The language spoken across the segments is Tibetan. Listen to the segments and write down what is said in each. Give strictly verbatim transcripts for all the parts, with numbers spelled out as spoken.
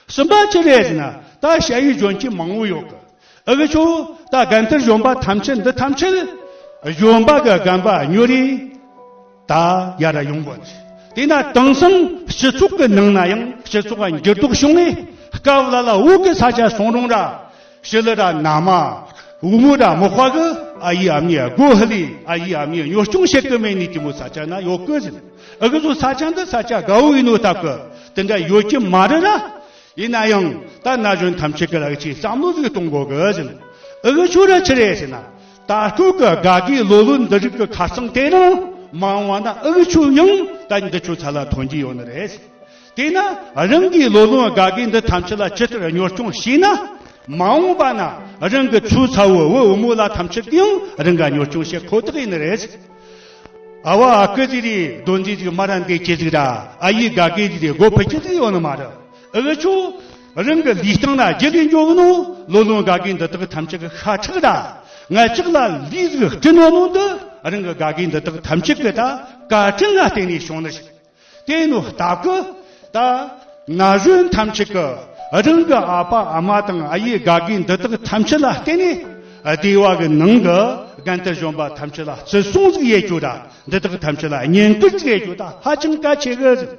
གསུམ་པ་ཅི་རེད་ཟེར་ན། ད་ཞ་ཡི་གཞོན་སྐྱེས་མང་བོ་ཡོད་གི། ཨ་གི་ཆོ་ད་རྒན་དར་གཞོན་པ་ཐམས་ཅད་འདི་ཐམས་ཅད་གཞོན་པ་གི་རྒན་པ་ཉོ་རེ་ད་ཡར་ར་ཡོང་དགོས་ནི། དེས་ན་དེང་སང་སྤྱི་ཚོགས་ཀྱི་ནང་ན་ཡང་སྤྱི་ཚོགས་ལ་འགྱུར་ལྡོག་བྱུང་ནས། སྐབས་ལ་ལ་འོག་གི་ས་ཆ་སོང་རུང་ར། ཞི་ལི་ར་ན་མ། འུ་མུ་ར་མི་ཧྭ་གི་ཨ་ཡེ་ཨ་མྱེས་སྒོ་ཧི་ལི་ཨ་ཡེ་ཨ་མྱེས་གཉོར་སྐྱོང་བྱེད་གི་མེད་ནི་དེ་མོ་ས་ཆ་ན་ཡོད་གི་ཟེར། ཨ་གི་ཚོ་ས་ཆ་འདི་ས་ཆ་དགའ་བོ་ཡིན་ནོ་སྟབས་གི་དེ་འདྲ་ཡོད་ཀྱི་མ་རེད་ར། ཡིན་ན་ཡང་ད་ན་གཞོན་ཐམས་ཅད་ཀྱི་ར་ཆེས་བསམ་བློ་ཟིག་གཏོང་དགོས་གི་ཟེར། ཨ་གི་ཆོ་ར་ཆི་རེད་ཟེར་ན། ད་སྐབས་ཀྱི་དགའ་གི་ལོ་ལོན་འདི་རིགས་ཀྱི་ཁ་སང་དེ་རིང་མ་འོངས་བ་ན་ཨ་གི་ཆོ་ཡང་ད་འདི་ཆོ་ཚ་ལ་ཐོན་གྱི་ཡོད་ནི་རེད། དེས་ན་རང་གི་ལོ་ལོན་དགའ་གི་འདི་ཐམས་ཅད་ལ་ཇི་ལྟར་གཉོར་སྐྱོང་བྱས་ན། མ་འོངས་པ་ན་རང་གི་ཚོ་ཚ་བོ་བུ་བུ་མོ་ལ་ཐམས་ཅད་ཀྱང་རང་ག་གཉོར་སྐྱོང་བྱེད་ཁོ་ཐག་ཡིན་ནི་རེད། ཨ་བ་ཨ་ཁུ་ཟིག་རེད། རྡོ་འཛིན་ཟིག་མ་ར་འདེད་ཁྱེད་ཟིག་ར། ཨ་ཡེ་དགའ་གི་ཟིག་རེད། སྒོ་ཕུད་ཁྱེད་ཟིག་ཡོད་ནི་མ་རེད། ཨ་གི་ཆོ་རང་གི་ལུས་སྟེང་ན་རྒྱུ་ལས་འཇོག་ནོ་ལོ་ལོན་དགའ་གི་འདི་དག་ཐམས་ཅད་ཀྱི་ཤ་ཁྲག་ར། ང་ཅག་ལ་ལུས་ཟིག་སྤྲིན་ནོ་ནོ་འདི་རང་གི་དགའ་གི་འདི་དག་ཐམས་ཅད་ཀྱི་ད་བཀའ་དྲིན་ལ་བརྟེན་ནས་བྱུང་ནི་ཞིག་དེ་ནོ་སྟབས་ཀྱིས་ད་ན་གཞོན་ཐམས་ཅད་ཀྱིས་རང་གི་ཨ་ཕ་ཨ་མ་དང་ཨ་ཡེ་དགའ་གི་འདི་དག་ཐམས་ཅད་ལ་བརྟེན་ནས་སྡེ་བ་གི་ནང་གི་རྒན་དར་གཞོན་པ་ཐམས་ཅད་ལ་བརྩི་སྲུང་ཟིག་ཡེད་རྒྱུ་ར། འདི་དག་ཐམས་ཅད་ལ་བསྙེན་བཀུར་ཟིག་ཡེད་རྒྱུ་ད་ཧ་ཅང་གལ་ཆེ་གི་ཟེར།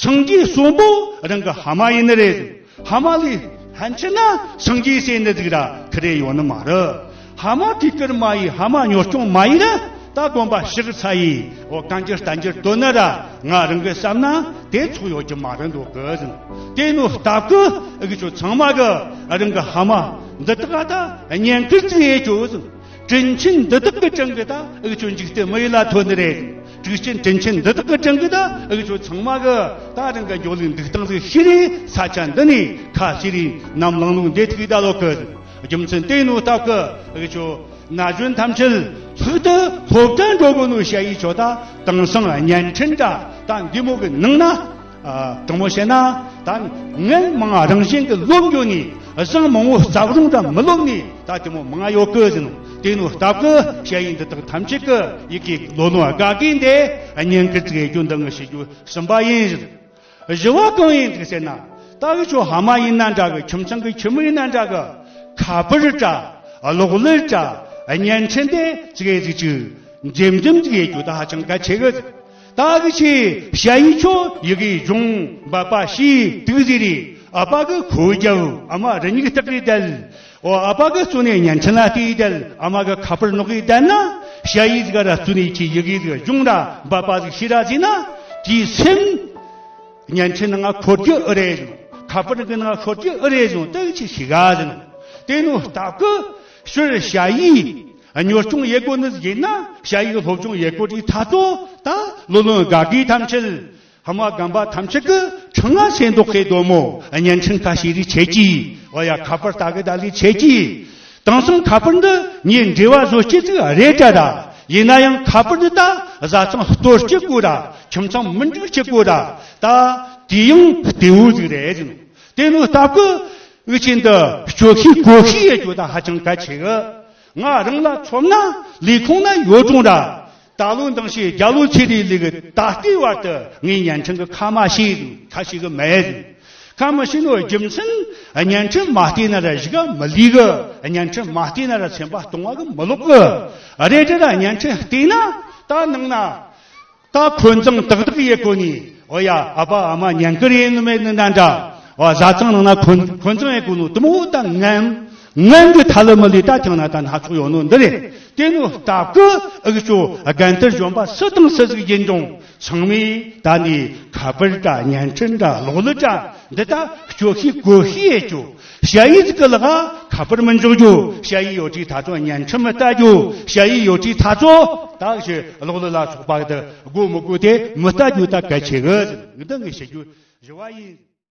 སངས་རྒྱས་གསུམ་པོ་རང་གི་ཕ་མ་ཡིན་ནི་རེད། ཕ་མ་ལས་ཕན་ཆད་ན་སངས་རྒྱས་ཟེར་ནི་ཟིག་ར་ཁེ་རེ་ཡོད་ནི་མ་རེད། ཕ་མ་གུས་བཀུར་མ་ཡེད། ཕ་མ་གཉོར་སྐྱོང་མ་ཡེད་ན་ད་དགོན་པ་ཕྱག་འཚལ་ཡེ་འོ་གང་རྒྱུ་བསྟན་རྒྱུ་དོན་ནི་ར། ང་རང་གི་བསམ་ན་དེ་ཚོགས་ཡོད་རྒྱུ་མ་རེད་འདུག་གི་ཟེར། དེ་ནོ་སྟབས་ཀྱིས་ཨ་གི་ཆོ་ཚང་མ་གི་རང་གི་ཕ་མ་འདི་དག་ད་བསྙེན་བཀུར་ཟིག་ཡེད་རྒྱུ་ཟེར། དྲིན་ཆེན་འདི་དག་གི་དྲིན་གྱིས་ད་ཨ་གི་ཆོ་འཇིག་རྟེན་མི་ཡུལ་ལ་ཐོན་ནི་རེད། དྲིན་ཆེན་དྲིན་ཆེན་འདི་དག་གི་དྲིན་གྱིས་ད་ཨ་གི་ཆོ་ཚང་མ་གི་ད་རང་གི་འགྱོ་ལུགས་འདུག་སྟངས་ཟིག་ཤེས་རེ་ས་ཆ་འདི་ནས་ཁ་ཤས་རེ་ནམ་ལངས་ལུགས་འདི་ཐུག་ད་ལོ་གི། རྒྱུ་མཚན་དེ་ནོ་སྟབས་ཀྱིས་ཨ་གི་ཆོ་ན་གཞོན་ཐམས་ཅད་ལྷག་ཏུ་སློབ་གྲྭ་འགྲོ་དགོས་ནོ་ཞ་ཡི་ཆོ་ད་དེང་སང་བརྙན་འཕྲིན་འདྲ་ད་འདི་མོ་གི་ནང་ན། ཨ། དྲང་མོ་བཤད་ན་ད་ངན་མང་རང་བཞིན་གྱི་ལོབས་འགྱོ་ནི་བཟང་མང་བོ་རྩབ་རུང་འདྲ་མི་ལོབས་ནི་ད་དེ་མོ་མང་ཡོད་གི་ཟེར་ནོ། དེ་ནོ་སྟབས་ཀྱིས་ཞ་ཡི་འདི་དག་ཐམས་ཅད་ཀྱི་ཡི་གེ་ལོ་ལོན་དགའ་གི་འདི་བསྙེན་བཀུར་ཟིག་ཡེད་རྒྱུ་འདི་ངས་བཤད་རྒྱུ་གསུམ་པ་ཡིན་ཟེར། བཞི་བ་གང་ཡིན་ཟིག་ཟེར་ན། ད་ཨ་གི་ཆོ་ཕ་མ་ཡིན་ན་འདྲ་གི། ཁྱིམ་ཚང་གི་ཁྱིམ་མི་ཡིན་ན་འདྲ་གི། ཁ་པར་དྲ་གློག་ཀླད་དྲ་བརྙན་འཕྲིན་དེ་ཙིག་གེ་ཟིག་ཅིག་འཛེམ་འཛེམ་ཟིག་ཡེད་རྒྱུ་ད་ཧ་ཅང་གལ་ཆེ་གི་ཟེར། ད་ཨ་གི་ཆོ་ཞ་ཡི་ཆོ་ཡི་གེ་སྦྱོང་འབད་པ་བྱེད་དུས་ཟིག་རེད། ཨ་ཕ་གི་ཁོ་རྒྱབ། ཨ་མ་རུ་སྙིགས་ལྟག་གི་བསྡད། འོ་ཨ་ཕ་གི་གཙོ་ནས་བརྙན་འཕྲིན་ལ་བལྟས་བསྡད། ཨ་མ་གི་ཁ་པར་ནོག་གི་བསྡད་ན། ཞ་ཡི་ཟིག་ར་གཙོ་ནས་ཁྱེད་ཡི་གེ་ཟིག་སྦྱོང་ར་འབད་པ་ཟིག་བྱེད་ར་ཟེར་ན། དེའི་སེམས་བརྙན་འཕྲིན་ནང་ང་འཁོར་རྒྱུ་ཨེ་རེད་ཟེར། ཁ་པར་གི་ནང་ང་འཁོར་རྒྱུ་ཨེ་རེད་ཟེར། དེ་ཅིག་ཤེས་ག་ཟེར། དེ་ནོ་སྟབས་ཀྱིས་ཕྱིར་ཞ་ཡི་གཉོར་སྐྱོང་ཡེད་དགོས་ནི་ཡིན་ན། ཞ་ཡི་སློབ་སྦྱོང་ཡེད་དགོས་དུས་ད་ཚོ་ད་ལོ་ལོན་དགའ་གི་ཐམས་ཅད། ཕ་མ་རྒན་པ་ཐམས་ཅད་ཀྱིས་ཁྲི་ང་སེ་མདོག་ཁའི་སྡོད་མོ་བརྙན་འཕྲིན་ཁ་ཤས་རིགས་ཆད་ཀྱི། འོ་ཡ་ཁ་པར་ལྟ་གི་ད་ལས་ཆད་ཀྱི། དེང་སང་ཁ་པར་འདི་ངའི་འབྲེལ་བ་བཟོ་སྤྱད་ཅིག་རེད་དྲ་ར། ཡིན་ན་ཡང་ཁ་པར་འདི་ད་བཟའ་ཚང་གཏོར་སྤྱད་དགོས་ར། ཁྱིམ་ཚང་མི་འགྲིག་སྤྱད་དགོས་ར། ད་དེ་ཡང་བདེ་བོ་ཟིག་རེད་ཟེར། དེ་ནོ་སྟབས་ཀྱིས་འུ་ཆོ་འདི་སྐྱོ་ཤས་སྒོ་ཤས་ཡེད་རྒྱུ་ད་ཧ་ཅང་གལ་ཆེ་གི། ང་རང་ལ་མཚོན་ན་ལས་ཁུངས་ན་ཡོད་རུང་ར། ད་ལོ་འདང་ཞེས་རྒྱ་ལོ་ཚེ་རིང་ལུགས་ཀྱི་ད་ལྟའི་བར་དུ་ངས་བརྙན་འཕྲིན་གྱི་ཁ་མ་ཕྱེ་ཁ་ཕྱེ་གི་མེད། ཁ་མ་ཕྱེ་ནོ་རྒྱུ་མཚན་བརྙན་འཕྲིན་མ་བལྟས་ན་ར་གཞུག་ག་མི་ལུས་གི། བརྙན་འཕྲིན་མ་བལྟས་ན་ར་སེམས་པ་སྟོང་བ་གི་མི་ལོག་གི། རེད་དྲ་ར་བརྙན་འཕྲིན་བལྟས་ན་ད་ནང་ན། ད་འཁོན་འཛིང་ཏག་ཏག་ཡེད་གོ་ནི། འོ་ཡ་ཨ་ཕ་ཨ་མ་བརྙན་བཀུར་ཡེད་ནི་མེད་ནི་འདྲ་འདྲ། འོ་བཟའ་ཚང་ནང་ན་འཁོན་འཁོན་འཛིང་ཡེད་གོ་ནོ་དེ་མོ་ད་ངན་ངན་གི་ཐ་ལི་མི་ལི་ད་ཐང་ན་ད་སྣ་ཚོགས་ཡོད་ནོ་འདི་རེད། དེ་ནོ་སྟབས་ཀྱིས་ཨ་གི་ཆོ་རྒན་དར་གཞོན་པ་སུ་དང་སུ་ཟིག་ཡིན་རུང་ཚང་མས་ད་ནི་ཁ་པར་དྲ་བརྙན་འཕྲིན་དྲ་གློག་ཀླད་དྲ་འདི་ད་སྐྱོ་ཤས་སྒོ་ཤས་ཡེད་རྒྱུ། ཞ་ཡི་ཟིག་གི་ལག་ཁ་པར་མི་འཇོག་རྒྱུ། ཞ་ཡི་ཡོད་དུས་ད་ཚོ་བརྙན་འཕྲིན་མི་ལྟ་རྒྱུ། ཞ་ཡི་ཡོད་དུས་ད་ཚོ་ད་ཞེ་གློག་ཀླད་ལ་སོགས་པ་དེ་དགོས་མི་དགོས་དེ་མི་ལྟ་རྒྱུ་ད་གལ་ཆེ་གི། འདི་ངས་བཤད་རྒྱུ་བཞི་བ་ཡིན།